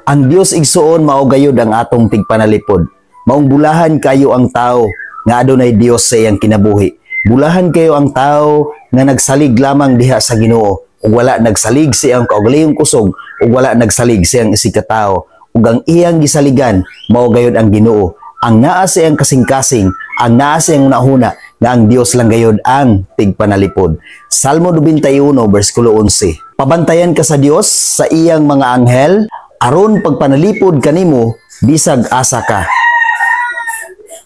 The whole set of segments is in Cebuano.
Ang Dios, igsuon, mao gayud ang atong tigpanalipod. Maong bulahan kayo ang tao nga adunay Dios sa iyang kinabuhi. Bulahan kayo ang tao nga nagsalig lamang diha sa Ginoo ug wala nagsalig sa iyang kaugalingong kusog ug wala nagsalig sa iyang isigkatawo, ug ang iyang gisaligan mao gayud ang Ginoo. Ang naa sa iyang kasing-kasing, ang naa sa iyang hunahuna nga ang Dios lang gayud ang tigpanalipod. Salmo 91 bersikulo 11. Pabantayan ka sa Dios sa iyang mga anghel aron pagpanalipod kanimo bisag asa ka.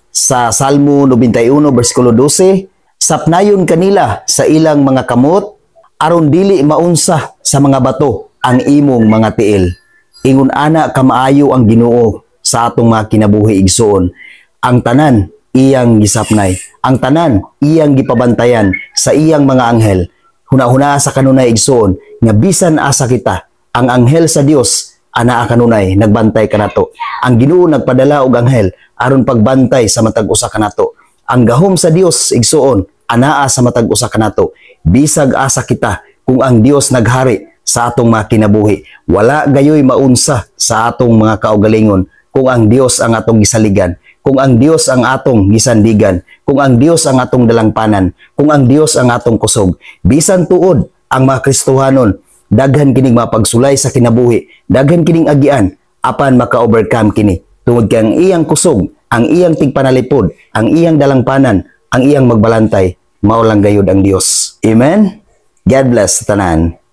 Sa Salmo 91 bersikulo 12, sapnayon kanila sa ilang mga kamot aron dili maunsa sa mga bato ang imong mga tiil. Ingon ana kamaayo ang Ginoo sa atong mga kinabuhi, igsuon. Ang tanan iyang gisapnay, ang tanan iyang gipabantayan sa iyang mga anghel. Huna-huna sa kanunay, igsuon, nga bisan asa kita, ang anghel sa Dios anaa kanunay nagbantay kanato. Ang Ginoo nagpadala og anghel aron pagbantay sa matag usa kanato. Ang gahom sa Dios, igsuon, anaa sa matag usa kanato. Bisag asa kita, kung ang Dios naghari sa atong mga kinabuhi, wala gayoy maunsa sa atong mga kaugalingon kung ang Dios ang atong gisaligan, kung ang Dios ang atong gisandigan, kung ang Dios ang atong dalangpanan, kung ang Dios ang atong kusog. Bisan tuod ang mga Kristohanon, daghan kining mapagsulay sa kinabuhi, daghan kining agian, apan maka-overcome kini. Tungod kay ang iyang kusog, ang iyang tigpanalipod, ang iyang dalangpanan, ang iyang magbalantay, mao lang gayud ang Dios. Amen? God bless tanan.